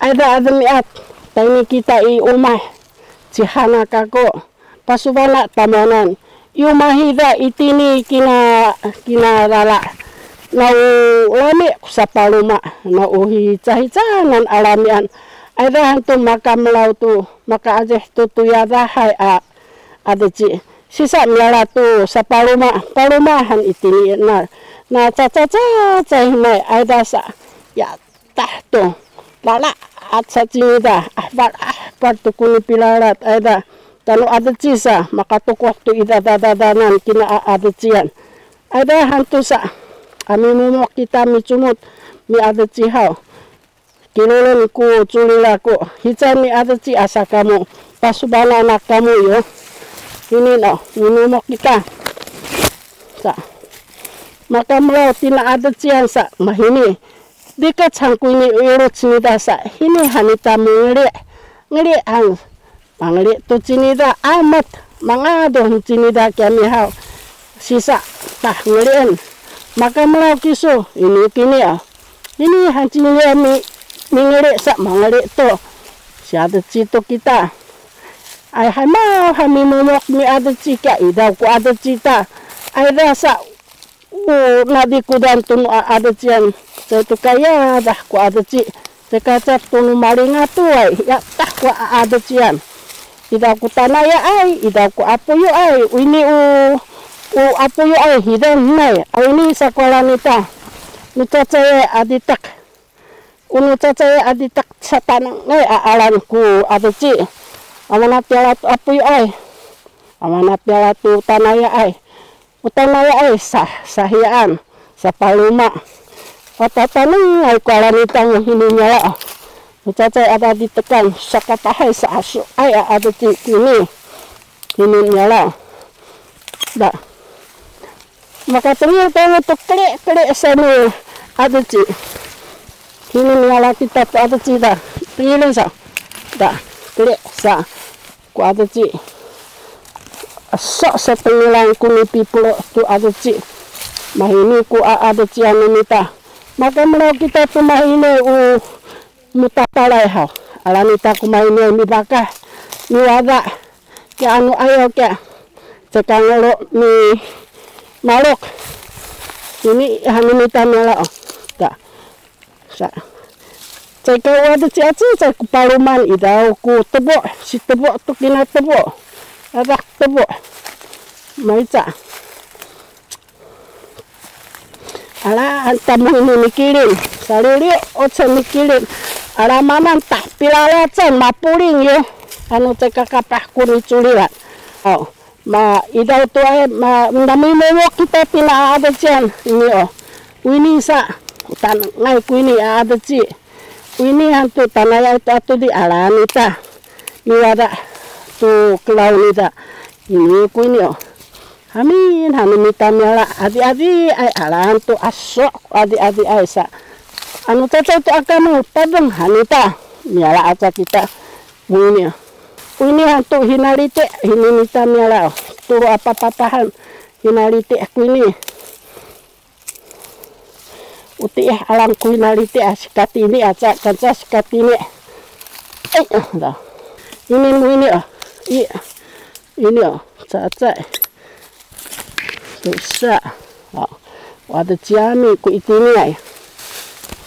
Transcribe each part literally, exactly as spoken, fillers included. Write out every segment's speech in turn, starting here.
Ayda a demiad, tayni kita i umah, ci Hana kako, pasubana tamuanan. I umah ida itini kina, kinalala. Nau lami ku sapaluma, nau hicahicanan a lamian. Ayda hantu makamelaw tu, makaaceh tu tuyadahay a adeci. Sisa miala tu sapaluma, paluma han itini na, na cacacacay hinay ayda sa, ya, tah tu. Lala, at sa cinida, ahpal, ahpal tu ku nipilalat, ayda, tanu adeci sa, makatukuh tu i dadadadanan kina a adecian. Ayda hantu sa, a mimumuk kita micumut, miadeci haw. Kilulun ku culila ku, hica miadeci asa kamu, pasubanan a kamu yo. Ini no, mimumuk kita. Sa, makamelaw tina adecian sa, mahini. Dikec han kuyni iluc nida sa, hini han ita mengeli, ngeli han, mangeli tu cinida amat, mangaduh cinida kiyami haw, sisa tah ngelien, makamelaw kisu, ini kini a, ini han cinida mi, mingeli sa mangeli tu, siadeci tu kita. Ay, hamaw ha mimumuk miadeci kiya idaw ku adeci ta, ayda sa, u nadikudan tunu a adecian, cay tu kayadah ku adeci, cay kacak tunu malingatuay, yatah ku a adecian. Idaw ku tanayaay, idaw ku apuyoay, wini u, u apuyoay, hidan nay, awini sakualan ita, nu cacayay a ditak, u nu cacayay a ditak satanangay a alan ku adeci, awana piyala tu apuyoay, awana piyala tu tanayaay. U tanayaay sa, sahiyaan, sapaluma. Patatanengay ku alanita ngahini nyala. U cacay ada ditekan, sakapahay sa asu, ay a adeci kini. Hini nyala. Da. Makatengil tayo tu keli, keli sami adeci. Hini nyala kita tu adeci da. Tengilin sa. Da, keli sa. Ku adeci. Sok setengilan ku nipipulo tu adeci. Mahini ku a adeci anu mita. Makamelaw kita tu mahini u mutapalay haw. Alanita ku mahini mibakah, miwada. Kiya anu ayaw kiya. Cekangelo mi malok. Ini hanu mita mela o. Ta. Sa. Cay ka u adeci aci, cay ku paluman idaw ku tebo, si tebo tu kina tebo. Adak tebo. Maica. Ala, tamu ini mikilin. Saliliw, oce mikilin. Ala manan tah pilalacan, mapuling yo. Anu cay kakapah ku niculilan. Aw. Ma, idaw tu ay, ma, namimumuk kita pina adecian ini o. Wini sa, utan ngay kuini a adeci. Wini hantu tanaya itu atu di alanita. Miwada tu kelaw nita. Ini kuini o. Hamin, hanu mita miala adi-adi ay alan tu asok adi-adi ay sa. Anu cacay tu akamu padeng hanita. Miala aca kita. Wini. Wini hantu hinalite, hini mita miala. Tulu apa papahan hinalite kuini. Uti eh alang ku hinalite a sikatini aca kanca sikatini. Ay, ah, da. Ini mu ini ah. I, ini ah, cacay. Tusa. Wa, wada ciami ku itini ay.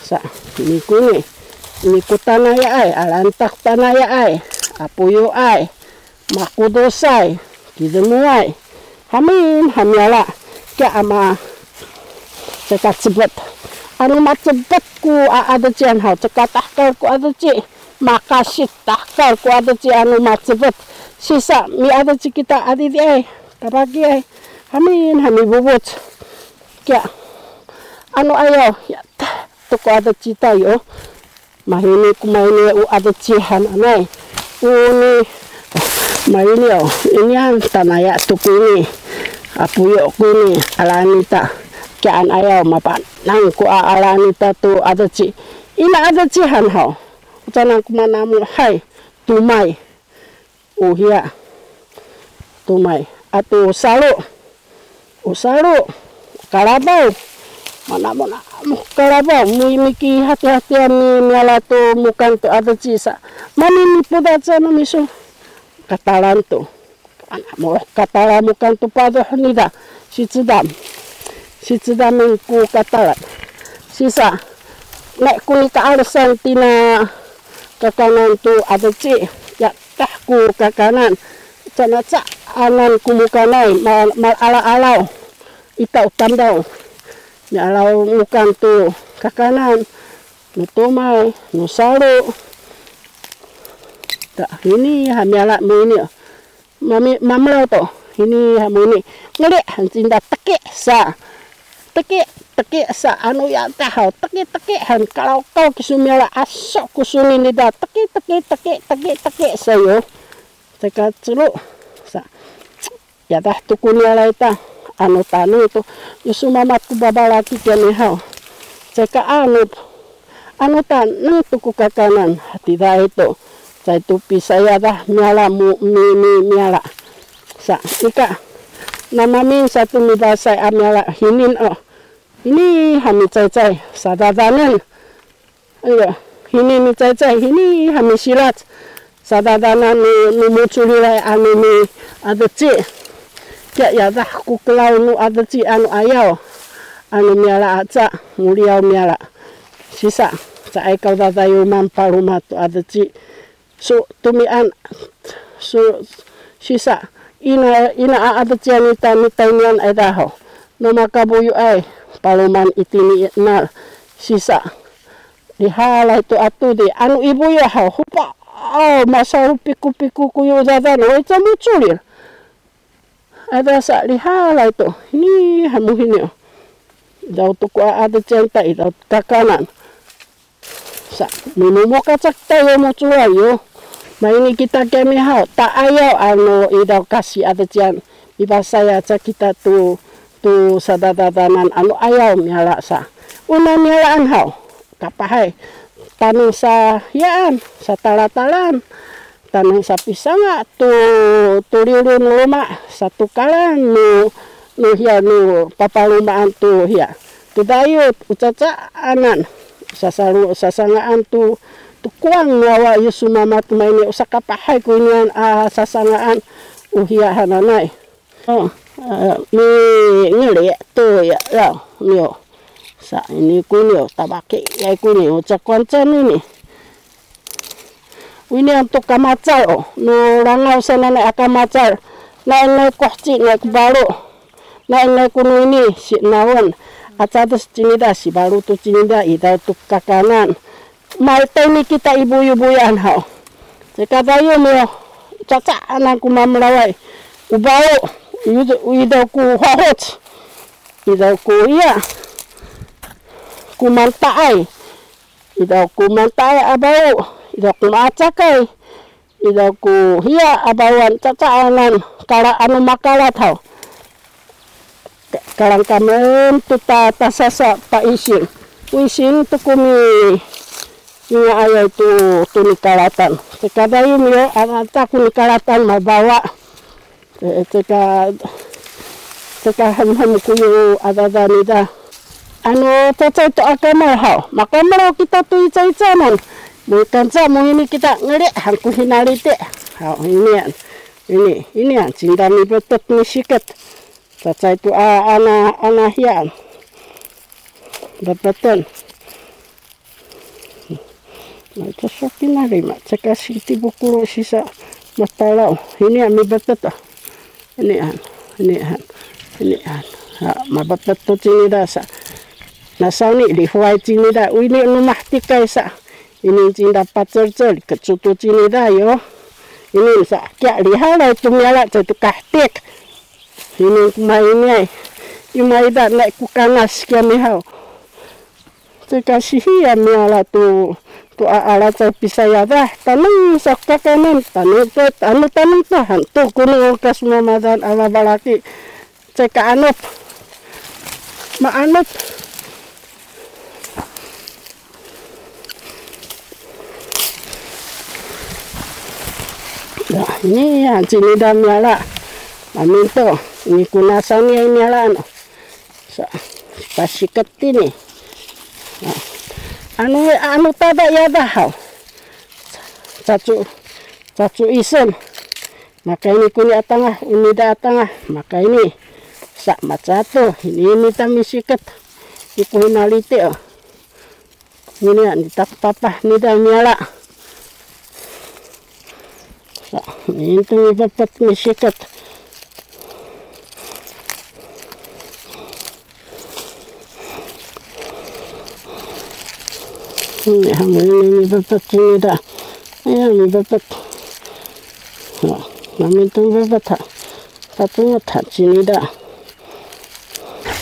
Sa, ini ku ini. Ini ku tanaya ay, alantak tanaya ay, apuyu ay, makudusay, kidemuay. Hamin, hamiala, kiya ama, ceka cebet. Anu macebet ku a adecian haw, ceka tahkal ku adeci, makasi tahkal ku adeci anu macebet. Sisa, miadeci kita adidi ay. Kapaki ay, hamin, hami bubuc. Kiya, anu ayaw, ya, tah, tu ku adeci tayo. Mahini ku maini u adeci hananay. Uni, maini o, inian tanaya tu ku ini. Apuyo ku ini, alanita. Kiyan ayaw, mapanang ku a alanita tu adeci. Ina adeci han haw. Ucanan ku manamu, hay, tumay. Uhiya. Tumay. Atu salu. Usalu. Kalabaw. Mana, mana, mu kalabaw, mi, mikihati-hatian ni miyala tu mukan tu adeci sa. Mami mipudacan misu katalan tu. Ana mu katala mukan tu paduh nida. Si Cedam. Si Cedam ku katalan. Sisa, naik ku ni kaalesan tina kakanan tu adeci. Ya tah ku kakanan. Cana ca anan ku mukanay, mal, mal ala-alaw. Ita u tamdaw. Mialaw mukan tu kakanan. Nu tumay, nu salu. Ta, ini ha miala mu ini. Mami, mamelaw to. Ini ha mu ini. Ngeli, han cinda teki sa. Teki, teki sa anu ya tahaw. Teki, teki han kalawkaw kisu miala aso kusuni nida. Teki, teki, teki, teki, teki sayo. Teka celu sa. Yadah tu ku niyalay ta, anu taneng tu, yu sumamat ku babalaki kiyami haw. Ceka anu, anu taneng tu ku kakanan, hatiday tu. Cay tu pisayadah miyala mu, mi, mi, miyala. Sa, ika, namamin sa tu mibasay a miyala, hinin o. Ini ha micaycay, sadadanen. Ayo, hini micaycay, hini ha misilac. Sadadanan nu, nu muculilay anu miadeci. Kiya yadah ku kelaw nu adeci anu ayaw. Anu miyala aca, muliyaw miyala. Sisa, caay kaw dadayuman paluma tu adeci. Su tumian, su sisa, ina, ina a adecian ita mitaynian ayda ho. No makabuyuay, paluman itini nal, sisa. Lihalay tu atudi, anu ibuyu ho, hupa, aw, masaw piku-piku kuyu dadan, way ca muculil. Ada sa lihalay to. Ini ha mu hini o. Idaw tu ku a adecian ta idaw kakanan. Sa, minumukacak tayo muculay yo. Maini kita kiyami haw. Ta ayaw anu idaw kasi adecian. Ibasaya ca kita tu, tu sadadadanan anu ayaw miyala sa. Una miyalaan haw. Kapahay. Taneng sa hiyaan, sa talatalan. Taneng sapisanga tu, tu lilu nu luma, satukalan nu, nu hiya nu papalumaan tu hiya. Tu dayut, u cacaanan, sasalu, sasangaan tu, tu kuwang ngawa yu sumamat maini u sakapahay ku inian a sasangaan u hiya hananay. O, a, mi ngeli tu ya, ya, niyo. Sa ini kuniyo, tabaki, ya kuniyo, cakuancan ini. Wini antuk kamacal, o, nu langaw sananay a kamacal. Nainay kuhci, nainay kubalu. Nainay kunu ini, si nawan. Acades cinida, si balu tu cinida, idaw tu kakanan. Maitay ni kita i buyubuyan haw. Cekadayum yo, cacaanan ku mamelaway. U bau, idaw ku hohoc. Idaw ku iya. Ku mantaay. Idaw ku mantaay a bau. Idaw ku maacakay. Idaw ku hiya a bawan cacaanan kala anu makalat haw. Ka-, kalangkamen tu ta-, tasasa paisin. Wisin tu ku mi-, mingaayay tu, tu nikalatan. Cekadayum yo, a, ta ku nikalatan mabawa. E, ceka, ceka hemhem kuyu adada nida. Anu cacay tu a kamal haw. Makamalaw kita tu icaicanan. Muikanca muhini kita ngeli hangku hinaliti. Haw, ini an. Ini, ini an. Cinta mibetet misiket. Cacay tu a, ana, ana hiyan. Bebeten. Maca sopi nalima, ceka siti bukulu sisa matalaw. Ini a mibetet a. Ini an, ini an, ini an. Ha, mabetet tu cinida sa. Nasani lihuay cinida, ini numah tikay sa. Ini cinda pacelcel, kecutu cinida yo. Ini sa, kiya lihalay tu miyala, cay tu kahtik. Ini kuma ini ay. Imayda, naik ku kanas kiya mihaw. Cekasihiya miyala tu, tu a alacay pisayada, taneng sa kakanen, taneng tu, anu taneng tahan, tu kunu kasumadan ala balaki, ceka anup, maanup. Nah, ini ya, cinida miyala, maminto, ini kunasan ya miyala, anu. Sa, pasiket tini. Anu, anu tada yada haw. Cacu, cacu isen. Makaini kuni a tangah, unida a tangah, makaini. Sa macatu, ini mita misiket. Iku hinaliti, o. Ini a, nita ku papah, nida miala. Sa, ini tu mipepet misiket. Ini, ini mipepet, ini da. Ini mipepet. Nah, mami tu mipepet, ha. Satu ngat, ha, ini da.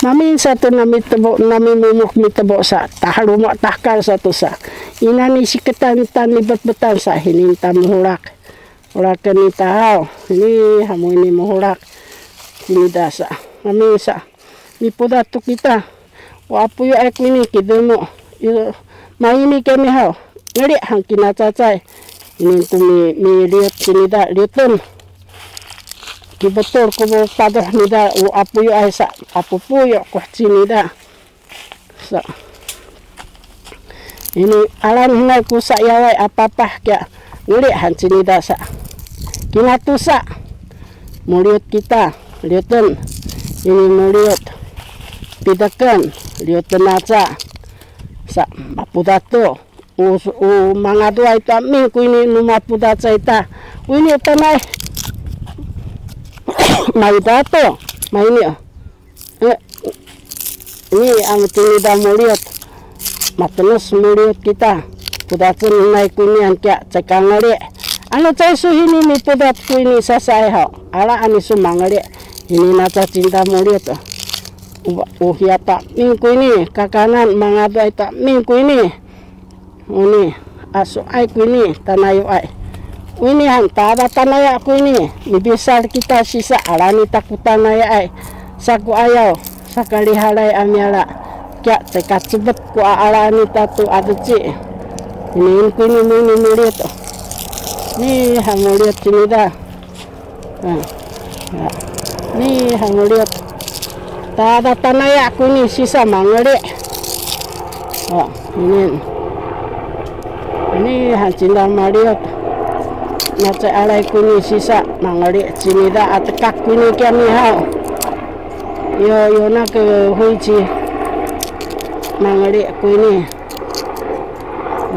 Mami satu nami tebo, nami mumuk mi tebo sa. Tahalumo tahkal satu sa. Ina ni siketan tan ni betbetan sa hinin tamuhulak. Ulaken ni tahaw, ini hamu ini muhulak. Ini da sa. Mami sa. Mipudat tu kita. Wa apuyu ay ku ini kidemu. Yu, maini kami haw. Ngeli han kina cacay. Ini tu mi, miliut kini da, liutun. Kibetul ku padoh ni da, wa apuyu ay sa. Apupuyu ku cini da. Sa. Ini alan hinay ku sa yaway a papah kiya ngeli han cini da sa. Kinatusa. Muliut kita, liuten. Ini muliut. Pideken, liuten aca. Sa, mapudat tu. U, u, mangaduay tu amin ku ini nu mapudat sa ita. Ku ini utanay. Maida tu. Maini. Eh, ini ang tinida muliut. Matenus muliut kita. Pudatun hinay ku ini an kiya cekangeli. Anu cay su hini mipudat ku ini sasay haw. Ala ani su mangeli. Ini naca cinta muliut. U, uhiya ta mingku ini. Kakanan mangaduay ta mingku ini. Uni, asu ay ku ini, tanayu ay. Ini han, tada tanaya ku ini, mibisal kita sisa alani taku tanaya ay. Saku ayaw, sakalihalay a miala. Kiya, teka cebet ku a alani tatu adeci. Ini ku ini, ini muliut. Ini, ha muliut cinida. Hmm. Ya. Ini, ha muliut. Tada tanaya ku ini sisa mangeli. Oh, ini. Ini, ha cinda maliut. Nace alay ku ini sisa mangeli. Cinida atekak ku ini kami haw. Yo, yo na ke huici. Mangeli ku ini.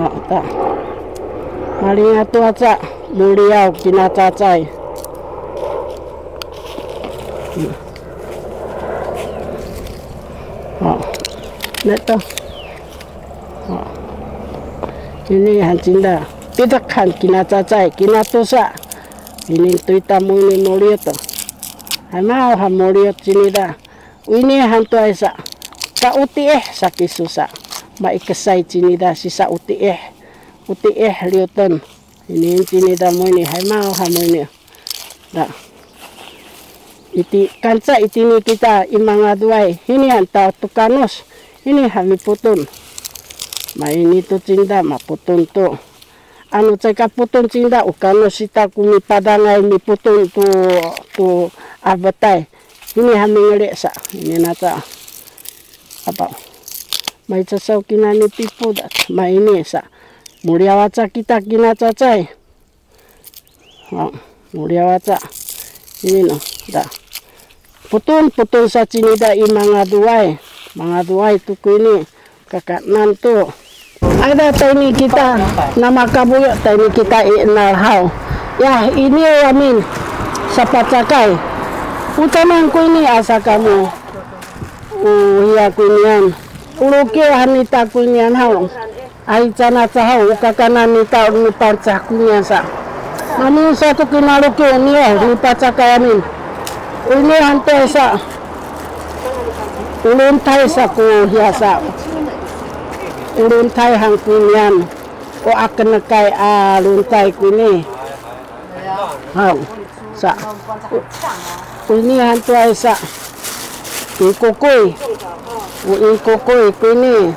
Oh, ta. Malinga tu aca. Muliyaw kinacacay. O, neto. O. Ini han cinda. Pidak han kinacacay, kinatusa. Ini tuita mu ini muliut. Hanaw ha muliut cinida. Ini han tu ay sa. Ka utiih sa kisusa. Maikesay cinida sisa utiih. Utiih liuten. Ini cinida mu ini, haimaw ha mu ini. Da. Iti, kanca itini kita i mangaduay, hini han ta tu kanus, hini ha miputun. Maini tu cinda, maputun tu. Anu cai kaputun cinda, u kanus ita ku mipadangay miputun tu, tu abetay. Hini ha mingeli sa, ini naca. Apa? Maicasaw kinani pipudat, maini sa. Muliyaw aca kita kinacacay. Ha, muliyaw aca. Ini no, da. Putun, putun sa cinida i mangaduay. Mangaduay tu ku ini. Kakanan tu. Ada tayni kita, namakabuyo tayni kita i nalhaw. Ya, ini amin. Sapacakay. Utaman ku ini asa kamu. U, hiya ku inian. Uluki hanita ku inian haw. Ay, cana cahaw, u kakanan nita nu Pangcah ku inian sa. Mami sa tu kinaluki niya, ni pacakay amin. Ini hante sa. Uluntay sa ku hiya sa. Uluntay han ku inian. O akenekay a luntay ku ini. Haw, sa. Ini han tu ay sa. Ingkukuy. O ingkukuy ku ini.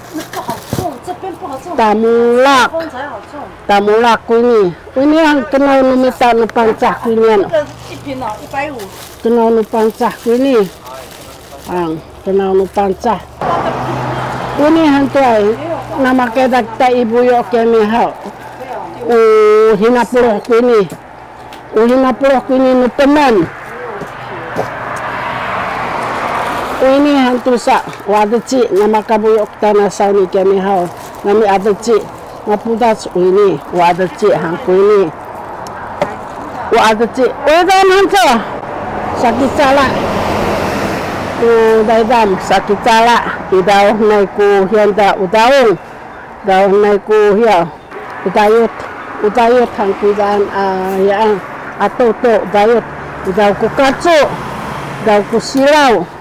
Tamulak. Tamulak ku ini. Ini han kenaw nu mita nu Pangcah ku ini. Kenaw nu Pangcah ku ini. Ang, kenaw nu Pangcah. Kuni hantuay, namakeda kita i buyu' kiyami haw. U hinapuloh kuni. U hinapuloh kuni nu pemen. Ini hantu sa, u adeci, namakabuyu' kita nasawni kiyami haw. Nami adeci, mapudac ini, u adeci, hangku ini. U adeci, u daydam hanto. Sakicala. U daydam, sakicala. Idaw nay ku hiyanda u dawung. Idaw nay ku hiya. U dayut. U dayut, hangku idaan, a, yaan. Ato to, u dayut. Idaw ku kacu. Idaw ku silaw.